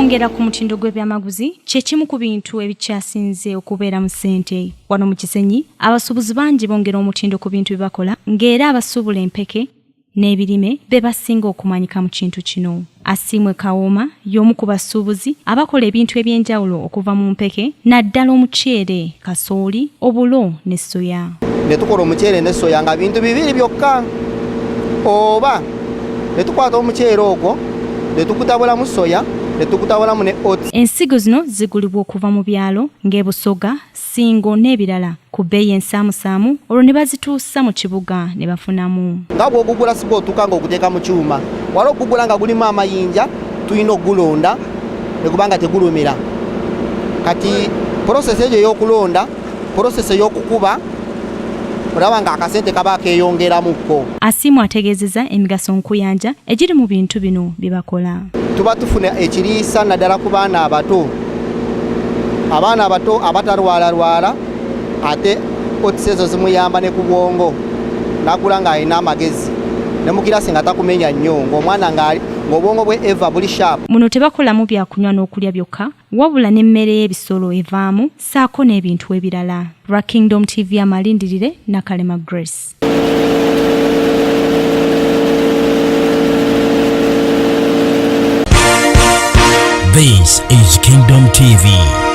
Okwongera ku mutindo gw'ebyamaguzi kye kimu ku bintu ebikyasinze okubeera mu ssente. Wano mu Kisenyi, abasuubuzi bangi bongera omutindo ku bintu bye bakola ng'era abasuubula empeke n'ebirime be basinga okumanyika mu kintu kino. Asiimwe Kawooma y'omu ku basuubuzi abakola ebintu eby'enjawulo okuva mu mpeke naddala omuceere, kasooli, obulo ne soya. Ne tukola omuceere ne soya nga bintu bibiri byokka oba ne tukwata omuceere ogwo ne tugutabulamu soya ne tugutabulamu ne oats. Ensigo zino zigulibwa okuva mu byalo ng'e Busoga, Ssingo n'ebirala ku bbeeyi ensaamusaamu olwo ne bazituusa mu kibuga ne bafunamu. Nga bw'ogugula si bw'otuuka ng'oguteeka mu kyuma. Wali ogugula nga gulimu amayinja tulina okugulonda ne guba nga tegulumira. Kati process eyo ey'okulonda, process ey'okukuba olaba nga akasente kaba keeyongeramukko. Asiimwe ategeezezza emigaso nkuyanja egiri mu bintu bino bye bakola. Tuba tufuna ekiriisa naddala ku baana abato, abaana abato abatalwalalwala ate oats ezo zimuyamba ne ku bwongo n'akula ng'alina amagezi ne mu kirasi nga takumenya nnyo ng'omwana ng'obwongo bwe eva buli sharp. Muno tebakolamu byakunywa n'okulya byokka wabula n'emmere y'ebisolo evaamu ssaako n'ebintu ebirala. Lwa Kingdom TV amalindirire Nakalema Grace. This is Kingdom TV.